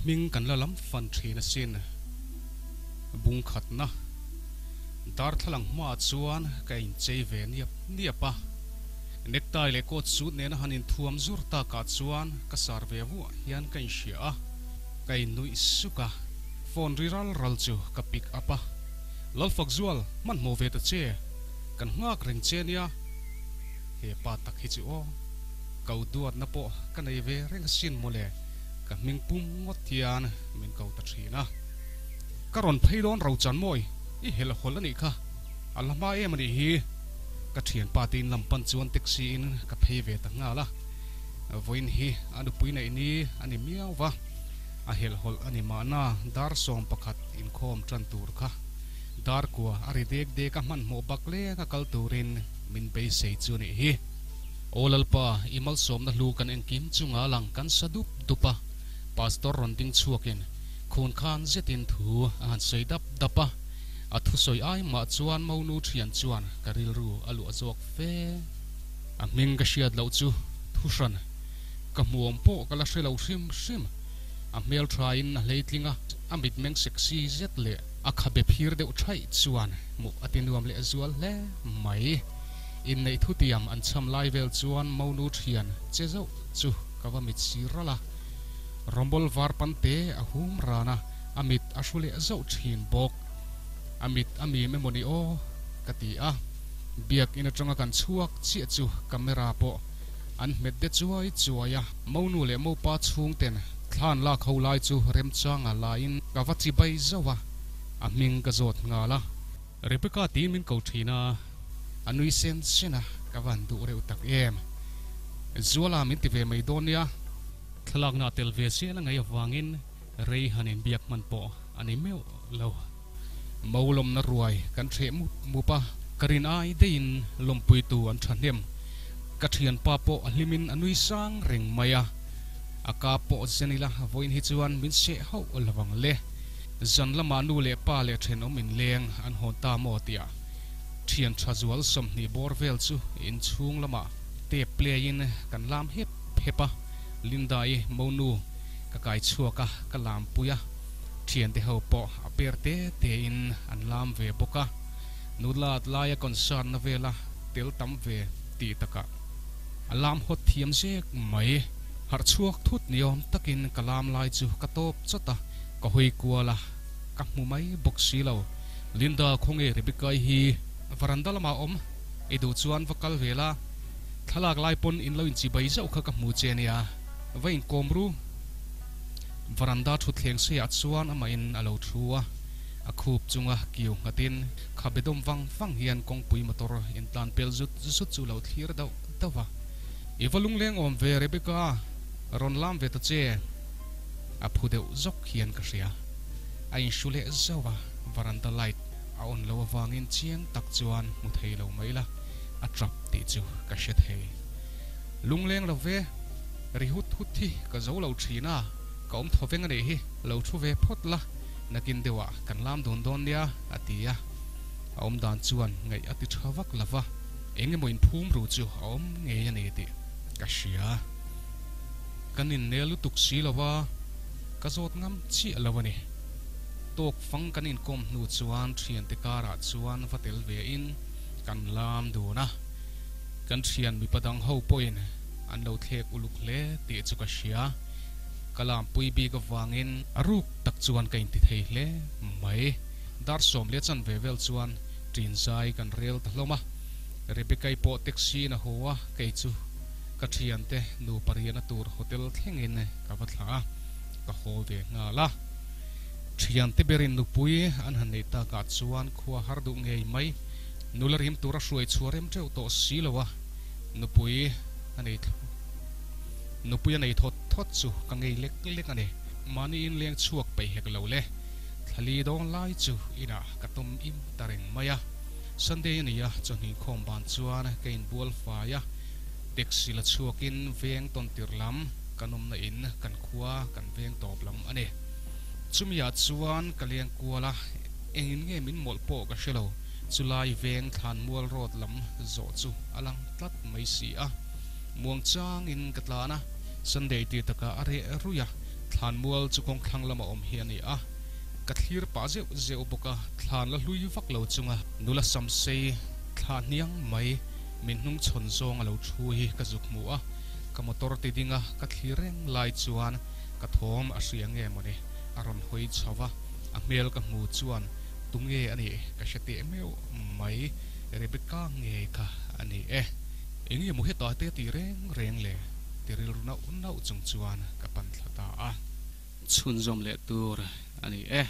hming kan la lam fan thin asin. Bung khatna darthlalang hmaah chuan ka inchei ve niap niap a. Necktie leh coat suit nena han inthuam zur takah chuan ka sar ve vuah hian ka inhria a, ka innuih suk a. Phone ri ral ral chu ka pick up a. Lalfakzual, hmanhmawh ve ta che, kan nghak reng che nia. He pa tak hi chu aw, ko duatna pawh ka nei ve reng asin mawle, ka hming pum ngawt hian min ko ta thin a. Ka rawn phei dawn ro chan mawi, i helh hawlh a nih kha, a la hma em a nih hi. Ka thianpa te in lam pan chuan taxi in ka phei ve ta nghal a, vawiin hi a nupui neih ni a ni miau va, a helh hawlh a ni mahna dar 11 inkhawm tan tur kha dar kua a ri dek dek a hmanhmawh bak leng a kal turin min beisei chu a nih hi. Aw Lalpa, i malsawmna hlu kan engkim chunga lang kan sa dup dup a, Pastor rawn ding chhuakin khun khan zetin thu a han sawi dap dap a, a thusawi ai mah chuan monu thian chuan ka rilru a luah zawk fe. A hming ka hriat loh chu thuhran ka hmuam pawh ka la hre lo hrim hrim. A hmel thain a hleitling a, a mitmeng sexy zet leh a khabe phir deuh thaih chuan hmuh a ti nuam leh zual hle mai. Inneih thutiam an chham lai vel chuan monu thian che zauh chu ka va mit sir ral a. Rawmbawl var pan te a hum ran a, a mit a hru leh zauh thin bawk. A mit a mim emawni aw? ka ti a. Biakin atanga kan chhuak chiah chu camera pawh an hmet de chuai chuai a. Monu leh mopa chhungten thlan lak ho lai chu remchanga laiin ka va chi bai zauh a, a hming ka zawt nghal a. Rebecca tiin min ko thin a, a nui sen sen a, ka van duh reuh tak em. Zuala min ti ve mai dawn nia. Thlalakna tel ve zel a ngaih avangin rei han inbiak hman pawh a ni meuh lo. Mo lawmna ruai kan hreh mup mup a, ka rin ai deihin lawmpuitu an thahnem. Ka thianpa pawh a hlimin a nui sang reng mai a, a ka pawh zen ila vawiin hi chuan min seh hauh lovang le. Zan lamah nu leh pa leh thenawm inleng an hawn ta maw tia thian tha zual 20 bawr vel chu inchhung lamah tape play in kan lam hep hep a, Linda-i monu ka kai chhuak a, ka lam pui a, thiante ho pawh a per te te in an lam ve bawk a, nulat laia concert na vela tel tam ve tih takah a lam hawt thiam zek mai. Harh chhuak thut ni awm takin ka lam lai chu ka tawp chawt a, ka hawi kual a, ka hmu mai bawk si lo. Linda khawnge Rebecca-i hi varanda lamah awm i duh chuan va kal ve la, thlalak lai pawn in lo inchibai zauh kha ka hmu che nia, va inkawm ru. Varanda thutthleng seiah chuan amahin a lo thu a, a khup chunga kiu nghatin khabe dawm vang vang hian kawngpui motor intlan pel zut zut chu lo thlir dauh dauh a. I va lungleng awm ve Rebecca, rawn lam ve ta che. A phu deuh zawk hian ka hria. A inhru leh zauh a, varanda light a on lo avangin chiang tak chuan hmu thei lo mai la, a tap tih chu ka hre thei. Lungleng lo ve, ri hut hut hi ka zo lo thin a, ka awm thaw veng a nih hi, lo thu ve phawt la, nakin deuhah kan lam dun dawn nia, a ti a. A awm dan chuan ngaih a ti tha vak lo va, eng emaw inphum ru chu a awm ngei a ni tih ka hria. Kan innel lutuk si lo va, ka zawt ngam chiah lo a ni. Tawk fang kan inkawm hnu chuan thiante karah chuan va tel ve in kan lam dun a. Kan thian mipa dang ho pawhin an lo thlek uluk hle tih chu ka hria. Ka lampui bik avangin a ruk tak chuan ka inti thei hle mai. Dar sawm leh chan ve vel chuan ṭin zai kan rel ta hlawm a. Rebecca-i pawh taxi in a haw a, kei chu ka thiante nupa riahna tur hotel thlengin ka va thlah a, ka haw ve nghal a. Thiante berin nupui an han neih takah chuan khua har duh ngei mai. Nula rim tura hruai chhuah rem teuh tawh si lo a, nupui a nei nupui a nei thawt thawt chu ka ngei lek lek a ni. Mahni inleng chhuak peih hek lo le. Thlali dawn lai chu inah ka tum im ta reng mai a. Sunday a ni a, chawhni khawm ban chuan ka inbual fai a, taxi la chhuakin veng tawn tirh lam kan awmna in kan khua kan veng tawp lam a ni. Chumiah chuan ka leng kual a, engin nge min mawlh pawh ka hre lo, chulai veng Thlanmual road lam zawh chu a lang tlat mai si a. Muang changin ka tlan a, Sunday tih takah a reh ruih a. Thlanmual chu kawng thlang lama awm hi a ni a, ka thlir pah zeuh zeuh bawk a, thlan la hlui vak lo chunga nula samsei thlah hniang mai min hnung chhawn zawng a lo thu hi ka zuk hmu a, ka motor ti ding a ka thlir reng lai chuan ka thawm a hria nge mawni a rawn hawi chho va, a hmel ka hmu chuan tunge a nih ka hre teh meuh mai, Rebecca nge kha a ni e. Enge maw hetah te ti reng reng le? Ti rilru nauh nauh chung chuan ka pan thla ta a. Chhunzawm leh tur a ni e.